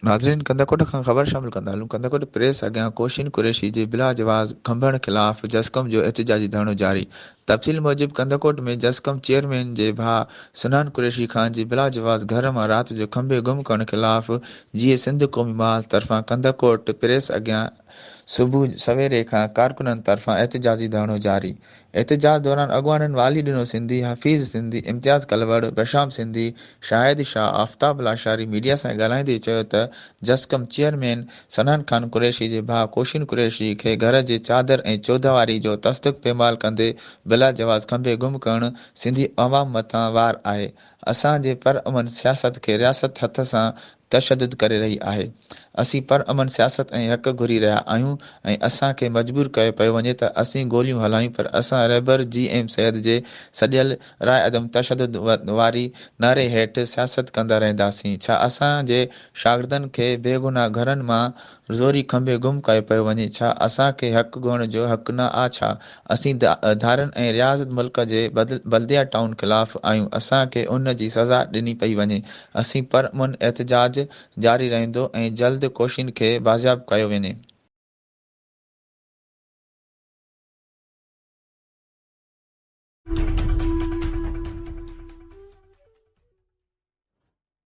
ناظرين ڪنڌڪوٽ کان خبر شامل ڪندا هلون ڪنڌڪوٽ پريس اڳيان ڪوشين قريشي جي بلاجواز کنڀڻ خلاف جسقم جو احتجاجي ڌرڻو جاري تفصيل موجب ڪنڌڪوٽ ۾ جسقم چيئرمين جي ڀاء سنان قريشي خان جي بلاجواز گهر مان رات جو کنڀي گم ڪرڻ خلاف جيئي سنڌ قومي محاذ طرفان ڪنڌڪوٽ پريس اڳيان صبح سويري کان ڪارڪنن طرفان احتجاجي ڌرڻو جاري احتجاج دوران اڳواڻن والي ڏنو سنڌي، حفيظ سنڌي، امتياز ڪلوڙ، بشام سنڌي، شاهد شاهه، آفتاب لاشاري ميڊيا سان ڳالهائيندي چيو ته جسقم چيئرمين صنعان خان قريشي جي ڀاء ڪوشين قريشي کي گهر جي چادر ۽ چوديواري جو تصدق پيمال ڪندي بلاجواز کنڀي گم ڪرڻ سنڌي عوام مٿان وار آهي اسان جي پر امن سياست کي رياست هٿ سان تشدد ڪري رهي آهي. اسين پر امن سياست ۽ حق گهري رهيا آهيون ۽ اسان کي مجبور ڪيو پيو وڃي ته اسين گوليون هلايون پر اسان رهبر جي ايم سيد جي سڏيل راء عدم تشدد واري نعري هيٺ سياست ڪندا رهنداسين. ڇا اسان جي شاگردن کي بيگناهه گهرن مان زوري کنڀي گم ڪيو پيو وڃي ڇا اسان کي حق گهرڻ جو حق نه آ ڇا اسين ڌارين ۽ رياست ملڪ جي بلديا ٽائون خلاف آهيون اسان کي ان جي سزا ڏني پئي وڃي اسين پر امن احتجاج جاري رهندو ۽ جلد ڪوشين کي بازياب ڪيو وڃي.